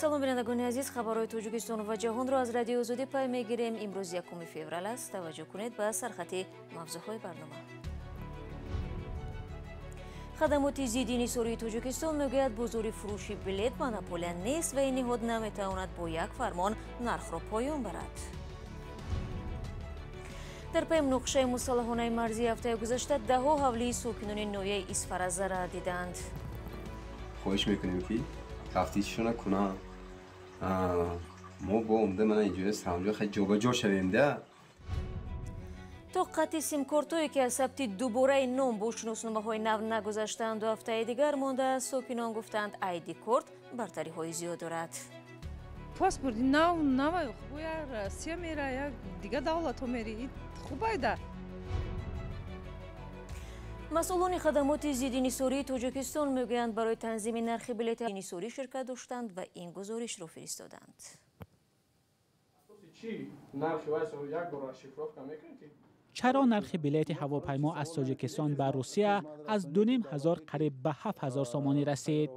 Салом, бинандагони азиз. Хабарҳои Тоҷикистон ва ҷаҳонро аз Радиои Озодӣ пай мегирем. Имрӯз 1 феврал аст. Таваҷҷӯҳ кунед ба сархати мавзӯъҳои барнома. Хадамоти зидди инҳисории Тоҷикистон мегӯяд, бозори фурӯши билет монополия нест ва ин ниҳод наметавонад бо як фармон нархро поён барад. Дар пайи муноқишаи мусаллаҳонаи марзии ҳафтаи гузашта даҳҳо ҳавлии сокинони ноҳияи Исфара зарар диданд. Хоҳиш мекунем, ки тафтишшона кунанд. Мо бо омда мана инҷоя срамҷо хеле ҷобаҷо шавем да. То қатъи симкортое, ки аз сабти дубораи ном бо шиносномаҳои нав нагузаштаанд, 2 ҳафтаи дигар мондааст. Сокинон гуфтанд, айди корт бартариҳои зиёд дорад. Паспорти нав нава я Россия мера, я дигар давлатҳо мери, хубайда. Масъулони хадамоти зидди инҳисории Тоҷикистон мегӯянд, барои танзими нархи билети инҳисорӣ ширкат доштанд ва ин гузоришро фиристоданд. Чӣ нархи як бор расшифровка мекунед? Чаро нархи билети ҳавопаймо аз Тоҷикистон ба Русия аз 2500 қариб ба 7000 сомонӣ расид?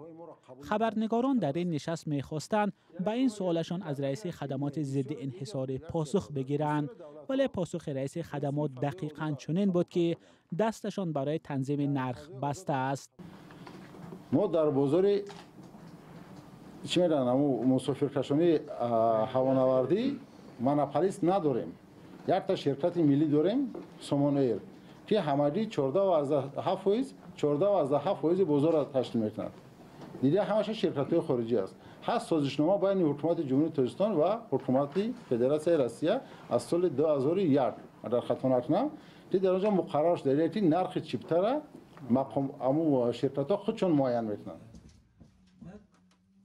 Хабарнигорон дар ин нишаст мехостанд ба ин суолашон аз раиси хадамоти зидди инҳисорӣ посух бигиранд, вале посухи раиси хадамот дақиқан чунин буд, ки дасташон барои танзими нарх баста аст. Мо дар бозори, чӣ мегӯянд, аму мусофиркашонии ҳавонавардӣ монополист надорем. Якта ширкати миллӣ дорем, Сомон Эйр, ки ҳамагӣ 14,7%, 14,7 фоизи бозорро ташкил мекунад. Дига ҳамаша ширкатҳои хориҷӣ аст. Ҳаст созишнома байни Ҳукумати Ҷумҳурии Тоҷикистон ва Ҳукумати Федератсияи Россия аз соли 2001, агар хато накунам, ки дар онҷо муқаррар шуда, ки нархи чиптара мақом аму ширкатҳо худшон муайян мекунанд.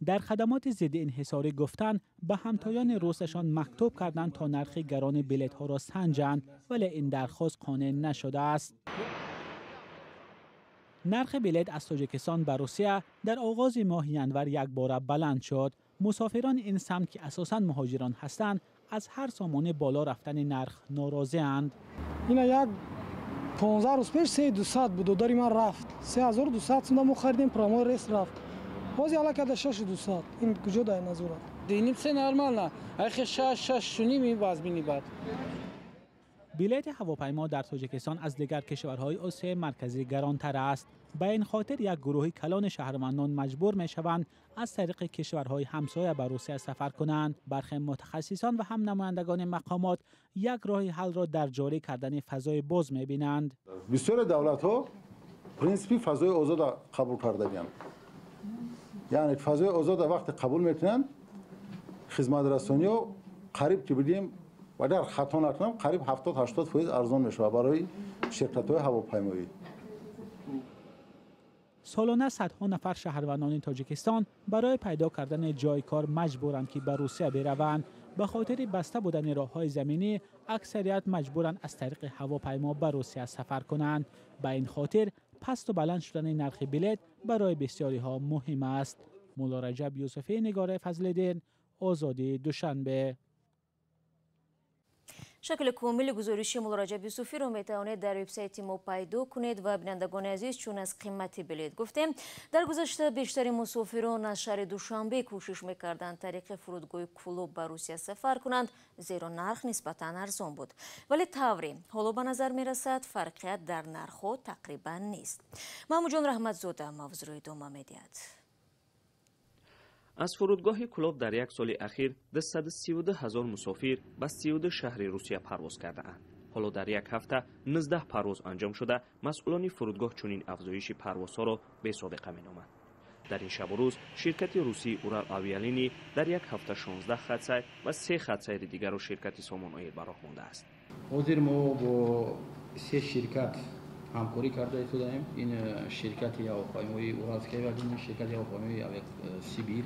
Дар хадамоти зидди инҳисорӣ гуфтанд, ба ҳамтоёни русашон мактуб карданд, то нархи гарони билетҳоро санҷанд, вале ин дархост қонеъ нашудааст. Нархи билет аз Тоҷикистон ба Русия дар оғози моҳи январ якбора баланд шуд. Мусофирони ин самт, ки асосан муҳоҷирон ҳастанд, аз ҳар сомонӣ боло рафтани нарх норозианд. Ина як 15 рӯз пеш 3200 буд. Додари ман рафт, 3200 сумда мо харидем, прямой рейс рафт. Ҳозир аллакай 6200. Ин куҷо дар назорат? Диним се нормально, ахи шаш, шашуним ин вазмини бад. Билети ҳавопаймо дар Тоҷикистон аз дигар кишварҳои Осиёи Марказӣ гаронтар аст. Ба ин хотир як гурӯҳи калони шаҳрвандон маҷбур мешаванд аз тариқи кишварҳои ҳамсоя ба Русия сафар кунанд. Бархе мутахассисон ва ҳам намояндагони мақомот як роҳи ҳалро дар ҷорӣ кардани фазои боз мебинанд. Бисёре давлатҳо принсипи фазои озода қабул кардагианд. Яъне фазои озода вақте қабул мекунанд, хизматрасониҳо қариб ки бигем, агар хато накунам, қариб 70-80 фоиз арзон мешавад барои ширкатҳои ҳавопаймоӣ. Солона садҳо нафар шаҳрвандони Тоҷикистон барои пайдо кардани ҷои кор маҷбуранд, ки ба Русия бираванд. Ба хотири баста будани роҳҳои заминӣ аксарият маҷбуранд аз тариқи ҳавопаймо ба Русия сафар кунанд. Ба ин хотир пасту баланд шудани нархи билет барои бисёриҳо муҳим аст. Муллораҷаб Юсуфӣ, Нигораи Фазлиддин, Озодӣ, Душанбе. Шакли комили гузориши Муллораҷаб Юсуфиро метавонед дар вебсайти мо пайдо кунед. Ва бинандагони азиз, чун аз қимати билет гуфтем, дар гузашта бештари мусофирон аз шаҳри Душанбе кӯшиш мекарданд тариқи фурудгоҳи Кӯлоб ба Русия сафар кунанд, зеро нарх нисбатан арзон буд. Вале тавре ҳоло ба назар мерасад, фарқият дар нархҳо тақрибан нест. Маҳмудҷон Раҳматзода мавзӯъро идома медиҳад. Аз фурудгоҳи Кӯлоб дар як соли ахир 232 ҳазор мусофир ба 32 шаҳри Русия парвоз кардаанд. Ҳоло дар як ҳафта 19 парвоз анҷом шуда, масъулони фурудгоҳ чунин афзоиши парвозҳоро бесобиқа меноманд. Дар ин шабу рӯз ширкати русии Урал Авиалинӣ дар як ҳафта 16 хатсайр ва се хатсайри дигарро ширкати Сомон Эйр ба роҳ мондааст. Ҳозир мо бо се ширкат ҳамкорӣ карда истодаем. Ин ширкати ҳавопаймоии Уральские авиалинии, ширкати ҳавопаймоии Сибир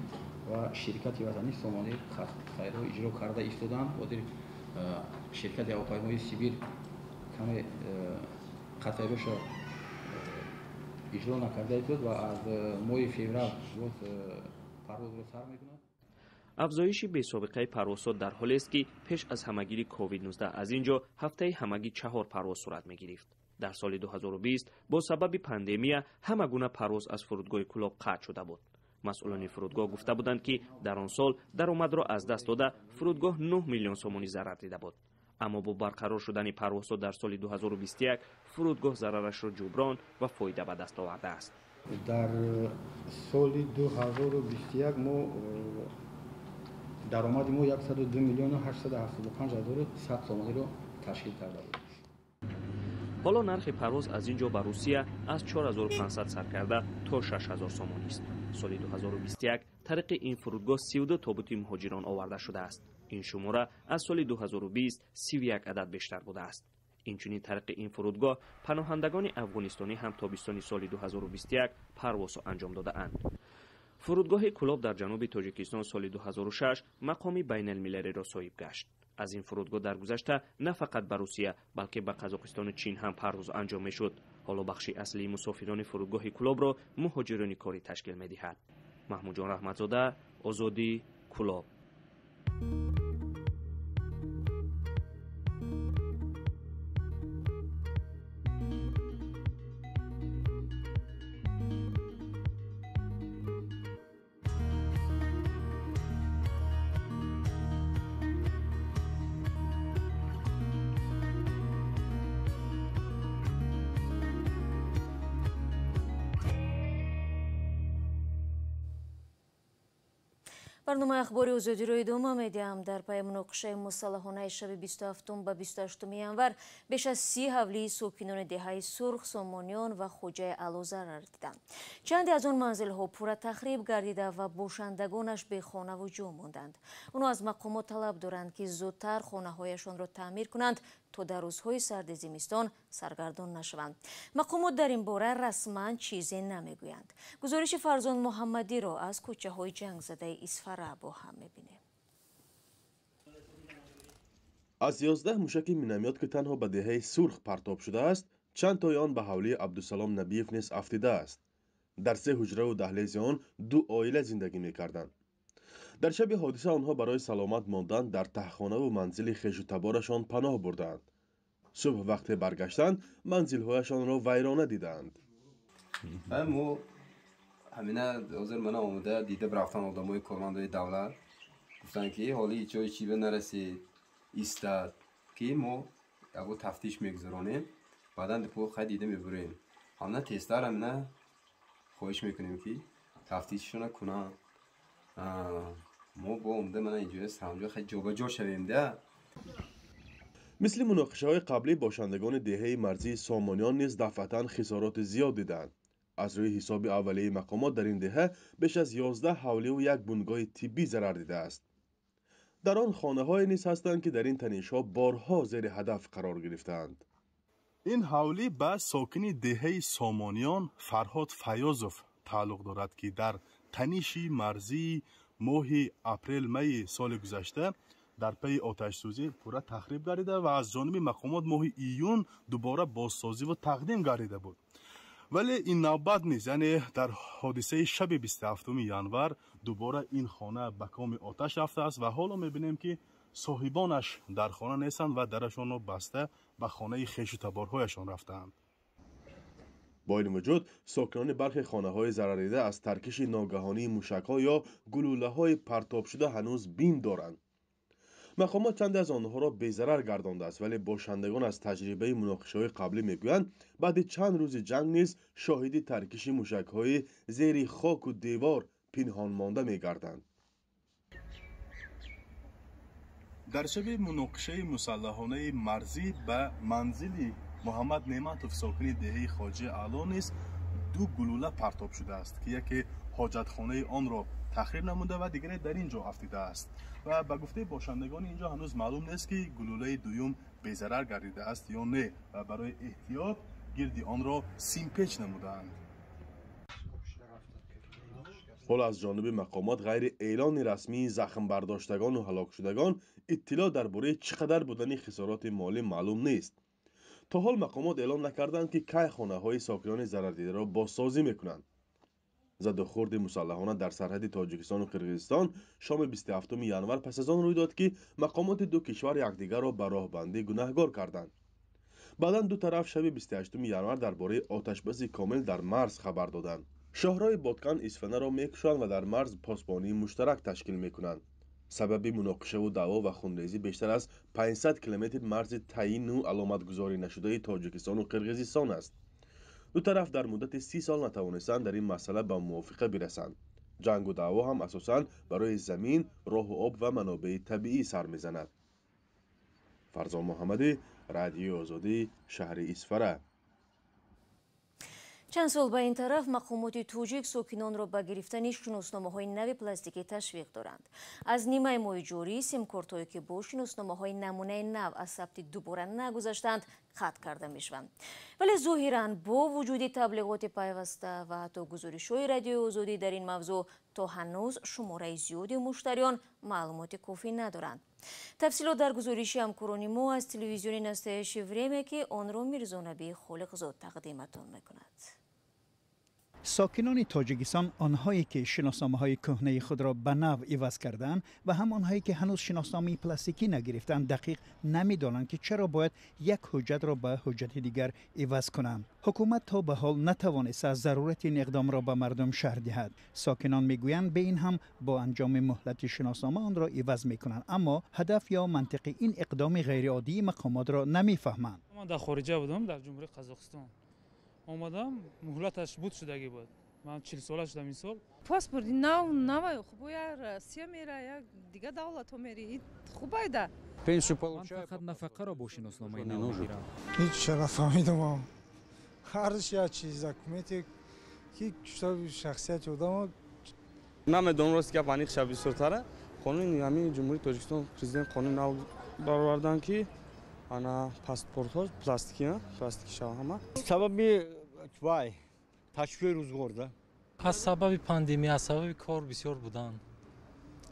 ва ширкати ватании Сомон Эйр хатсайрҳо иҷро карда истодаанд. Ҳозир ширкати ҳавопаймоии Сибир каме хатсайрҳоша иҷро накарда истод ва аз моҳи феврал боз парвозро сар мекунад. Афзоиши бесобиқаи парвозҳо дар ҳолест, ки пеш аз ҳамагири COVID-19 аз ин ҷо ҳафтаи ҳамагӣ чаҳор парвоз сурат мегирифт. Дар соли 2020 бо сабаби пандемия ҳама гуна парвоз аз фурудгоҳи Кӯлоб қатъ шуда буд. Масъулони фурудгоҳ гуфта буданд, ки дар он сол даромадро аз даст дода, фурудгоҳ 9 миллион сомонӣ зарар дида буд. Аммо бо барқарор шудани парвозҳо дар соли 2021 фурудгоҳ зарарашро ҷуброн ва фоида ба даст овардааст. Дар соли 2021 мо даромади мо 102 миллиону 875 ҳазору 100 сомониро ташкил карда буд. Ҳоло нархи парвоз аз ин ҷо ба Русия аз 4500 сар карда то 6000 сомонист. Соли 2021 тариқи ин фурудгоҳ 32 тобути муҳоҷирон оварда шудааст. Ин шумора аз соли 2020 31 адад бештар будааст. Инчунин тариқи ин фурудгоҳ паноҳандагони афғонистонӣ ҳам тобистони соли 2021 парвозҳо анҷом додаанд. Фурудгоҳи Кӯлоб дар ҷануби Тоҷикистон соли 2006 мақоми байналмилалиро соҳиб гашт. Аз ин фурудгоҳ дар гузашта на фақат ба Русия, балки ба Қазоқистону Чин ҳам парвоз анҷом мешуд. Ҳоло бахши аслии мусофирони фурудгоҳи Кӯлобро муҳоҷирони корӣ ташкил медиҳад. Маҳмудҷон Раҳматзода, Озодӣ, Кӯлоб. Барномаи ахбори Озодиро идома медиҳам. Дар пайи муноқишаи мусаллаҳонаи шаби 27 ба 28 январ беш аз 30 ҳавлии сокинони деҳаи Сурх, Сомониён ва Хоҷаи Аъло зарар диданд. Чанде аз он манзилҳо пурра тахриб гардида ва бошандагонаш бехонаву ҷо монданд. Онҳо аз мақомот талаб доранд, ки зудтар хонаҳояшонро таъмир кунанд, то дар рӯзҳои сарди зимистон саргардон нашаванд. Мақомот дар ин бора расман чизе намегӯянд. Гузориши Фарзон Муҳаммадиро аз кӯчаҳои ҷангзадаи Исфара бо ҳам мебинем. Аз 11 мушаки миномёт, ки танҳо ба деҳаи Сурх партоб шудааст, чанд тои он ба ҳавлии Абдусалом Набиев низ афтидааст. Дар се ҳуҷраву даҳлези он ду оила зиндагӣ мекарданд. Дар шаби ҳодиса онҳо барои саломат мондан дар таҳхонаву манзили хешу таборашон паноҳ бурдаанд. Субҳ вақте баргаштанд, манзилҳояшонро вайрона дидаанд. Мо ҳамина ҳозир мана омода дида рафтан одамои кормандои давлат гуфтанд, ки ҳоли ҷои чиба нарасид, истад, ки мо ябо тафтиш мегузаронем, баъдан депо хай дида мебурем. Ҳамина тезтар ҳамина хоҳиш мекунем, ки тафтишшона кунанд. Мо бо омада мана инҷоя саранҷо хай ҷобаҷо шавем да. Мисли муноқишаҳои қаблӣ, бошандагони деҳаи марзии Сомониён низ дафъатан хисороти зиёд дидаанд. Аз рӯи ҳисоби аввалияи мақомот, дар ин деҳа беш аз 11 ҳавливу як бунгоҳи тиббӣ зарар дидааст. Дар он хонаҳое низ ҳастанд, ки дар ин танишҳо борҳо зери ҳадаф қарор гирифтаанд. Ин ҳавлӣ ба сокини деҳаи Сомониён Фарҳод Фаёзов тааллуқ дорад, ки дар таниши марзии моҳи апрел-майи соли гузашта дар пайи оташсӯзӣ пурра тахриб гардида ва аз ҷониби мақомот моҳи июн дубора бозсозиву тақдим гардида буд. Вале ин навбат низ, яъне дар ҳодисаи шаби 27 январ, дубора ин хона ба коми оташ рафтааст ва ҳоло мебинем, ки соҳибонаш дар хона нестанд ва дарашонро баста ба хонаи хешу таборҳояшон рафтаанд. Бо ин вуҷуд, сокинони бархе хонаҳои зарардида аз таркиши ногаҳонии мушакҳо ё гулӯлаҳои партобшуда ҳанӯз бим доранд. Мақомот чанде аз онҳоро безарар гардондааст, вале бошандагон аз таҷрибаи муноқишаҳои қаблӣ мегӯянд, баъди чанд рӯзи ҷанг низ шоҳиди таркиши мушакҳои зери хоку девор пинҳон монда мегарданд. Дар шаби муноқишаи мусаллаҳонаи марзӣ ба манзили Муҳаммад Неъматов, сокини деҳаи Хоҷаи Аъло, низ ду гулӯла партоб шудааст, ки яке ҳоҷатхонаи онро тахриб намуда ва дигаре дар ин ҷо афтидааст. Ва ба гуфтаи бошандагони ин ҷо, ҳанӯз маълум нест, ки гулӯлаи дуюм безарар гардидааст ё не, ва барои эҳтиёт гирди онро симпеч намудаанд. Ҳоло аз ҷониби мақомот ғайри эълони расмии захмбардоштагону ҳалокшудагон иттилоъ дар бораи чӣ қадар будани хисороти молӣ маълум нест. То ҳол мақомот эълон накарданд, ки кай хонаҳои сокинони зарардидаро бозсозӣ мекунанд. Задухӯрди мусаллаҳона дар сарҳади Тоҷикистону Қирғизистон шоми 27 январ пас аз он рӯй дод, ки мақомоти ду кишвар якдигарро ба роҳбандӣ гунаҳгор карданд. Баъдан ду тараф шаби 28 январ дар бораи оташбаси комил дар марз хабар доданд. Шоҳроҳи Боткан Исфанаро мекушоянд ва дар марз посбонии муштарак ташкил мекунанд. Сабаби муноқишаву даъво ва хунрезӣ бештар аз 500 километр марзи таъйину аломатгузорӣ нашудаи Тоҷикистону Қирғизистон аст. Ду тараф дар муддати 30 сол натавонистанд дар ин масъала ба мувофиқа бирасанд. Ҷангу даъво ҳам асосан барои замин, роҳу об ва манобеи табиӣ сар мезанад. Фарзон Муҳаммадӣ, Радиои Озодӣ, шаҳри Исфара. Чанд сол ба ин тараф мақомоти тоҷик сокинонро ба гирифтани шиносномаҳои нави пластикӣ ташвиқ доранд. Аз нимаи моҳи ҷорӣ симкортҳое, ки бо шиносномаҳои намунаи нав аз сабти дубора нагузаштанд, қатъ карда мешаванд. Вале зоҳиран бо вуҷуди таблиғоти пайваста ва ҳатто гузоришҳои Радиои Озодӣ дар ин мавзӯъ то ҳанӯз шумораи зиёди муштариён маълумоти кофӣ надоранд. Тафсилот дар гузориши ҳамкорони мо аз телевизиони Настоящее время, ки онро Мирзонаби Холиқзод тақдиматон мекунад. Сокинони Тоҷикистон, онҳое ки шиносномаҳои кӯҳнаи худро ба нав иваз кардаанд ва ҳам онҳое ки ҳанӯз шиносномаи пластикӣ нагирифтаанд, дақиқ намедонанд, ки чаро бояд як ҳуҷҷатро ба ҳуҷҷати дигар иваз кунанд. Ҳукумат то ба ҳол натавонист аз зарурати ин иқдомро ба мардум шарҳ диҳад. Сокинон мегӯянд, бе ин ҳам бо анҷоми муҳлати шиноснома онро иваз мекунанд, аммо ҳадаф ё мантиқи ин иқдоми ғайриоддии мақомотро намефаҳманд. Ман дар хориҷа будам, дар Ҷумҳурии Қазоқистон. Омадам, муҳлаташ буд шудагӣ буд. Ман 40 сола шудам ин сол. Паспорти нав навай хуб, я Россия мера, я дига давлатҳо мери, хубайда. Ман фақат нафақаро бо шиносномаи нав мегирам. Ҳеҷ нафаҳмидам. Ҳарш як чиз документе ки шахсияти одам. Намедонам, рост гап, аниқ шаб бисёртара. Қонуни ҳамин Ҷумҳурии Тоҷикистон, президент қонун нав баровардан, ки ана паспортҳо пластикӣ, пластикӣ шава ҳама. Сабаби вай ташвиқи рӯзгор да. Аз сабаби пандемия, аз сабаби кор бисёр будан.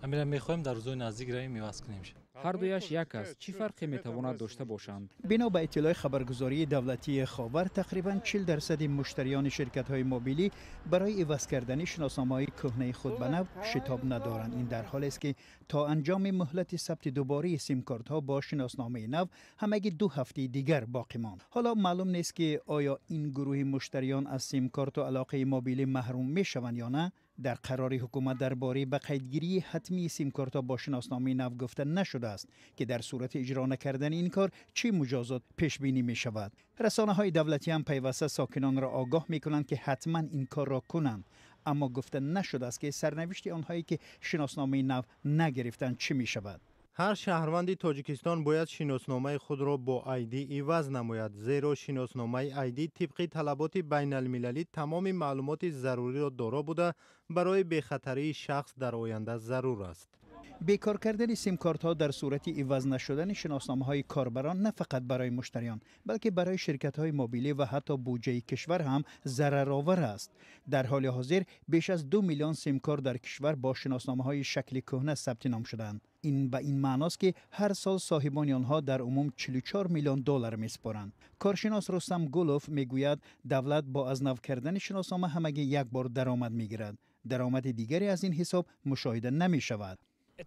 Ҳамира мехоҳем дар рӯзои наздик равем, иваз кунем. Ҳар дуяш як аст. Чӣ фарқе метавонад дошта бошанд? Бино ба иттилои хабаргузории давлатии Ховар, тақрибан 40% муштариёни ширкатҳои мобилӣ барои иваз кардани шиносномаҳои кӯҳнаи худ ба нав шитоб надоранд. Ин дар ҳолест, ки то анҷоми муҳлати сабти дубораи симкортҳо бо шиносномаи нав ҳамагӣ 2 ҳафтаи дигар боқӣ монд. Ҳоло маълум нест, ки оё ин гурӯҳи муштариён аз симкорту алоқаи мобилӣ маҳрум мешаванд ё на. Дар қарори ҳукумат дар бораи ба қайдгирии ҳатмии симкортҳо бо шиносномаи нав гуфта нашудааст, ки дар сурати иҷро накардани ин кор чӣ муҷозот пешбинӣ мешавад. Расонаҳои давлатӣ ҳам пайваста сокинонро огоҳ мекунанд, ки ҳатман ин корро кунанд, аммо гуфта нашудааст, ки сарнавишти онҳое ки шиносномаи нав нагирифтанд чӣ мешавад. Ҳар шаҳрванди Тоҷикистон бояд шиносномаи худро бо ID иваз намояд, зеро шиносномаи ID тибқи талаботи байналмилалӣ тамоми маълумоти заруриро доро буда, барои бехатарии шахс дар оянда зарур аст. Бекор кардани симкортҳо дар сурати иваз нашудани шиносномаҳои корбарон на фақат барои муштариён, балки барои ширкатҳои мобилӣ ва ҳатто буҷаи кишвар ҳам зараровар аст. Дар ҳоли ҳозир беш аз 2 миллион симкорт дар кишвар бо шиносномаҳои шакли кӯҳна сабти ном шудаанд. Ин ба ин маъност, ки ҳар сол соҳибони онҳо дар умум 44 миллион доллар месупоранд. Коршинос Рустам Гулов мегӯяд, давлат бо аз нав кардани шиноснома ҳамагӣ як бор даромад мегирад. Даромади дигаре аз ин ҳисоб мушоҳида намешавад.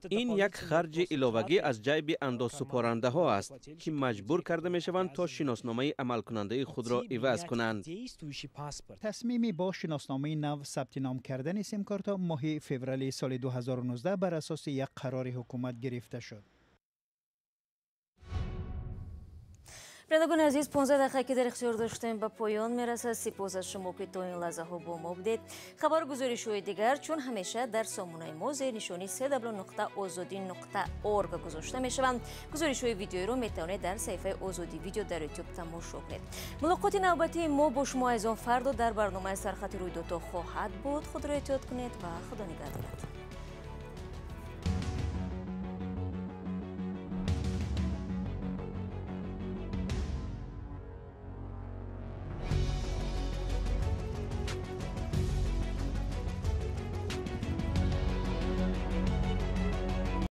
Ин як харҷи иловагӣ аз ҷайби андозсупорандаҳо аст, ки маҷбур карда мешаванд то шиносномаи амалкунандаи худро иваз кунанд. Тасмими бо шиносномаи нав сабти ном кардани симкортҳо моҳи феврали соли 2019 бар асоси як қарори ҳукумат гирифта шуд. Бинандагони азиз, 15 дақиқа, ки дар ихтиёр доштем, ба поён мерасад. Сипос аз шумо, ки то ин лаҳзаҳо бо мо будед. Хабару гузоришҳои дигар чун ҳамеша дар сомонаи мо зери нишони cw.ozodi.org гузошта мешаванд. Гузоришҳои видеоиро метавонед дар саҳифаи Озодӣ Видео дар Ютуб тамошо кунед. Мулоқоти навбатии мо бо шумо азизон фардо дар барномаи Сархати рӯйдодҳо хоҳад буд. Худро эҳтиёт кунед ва Худо нигаҳдорад.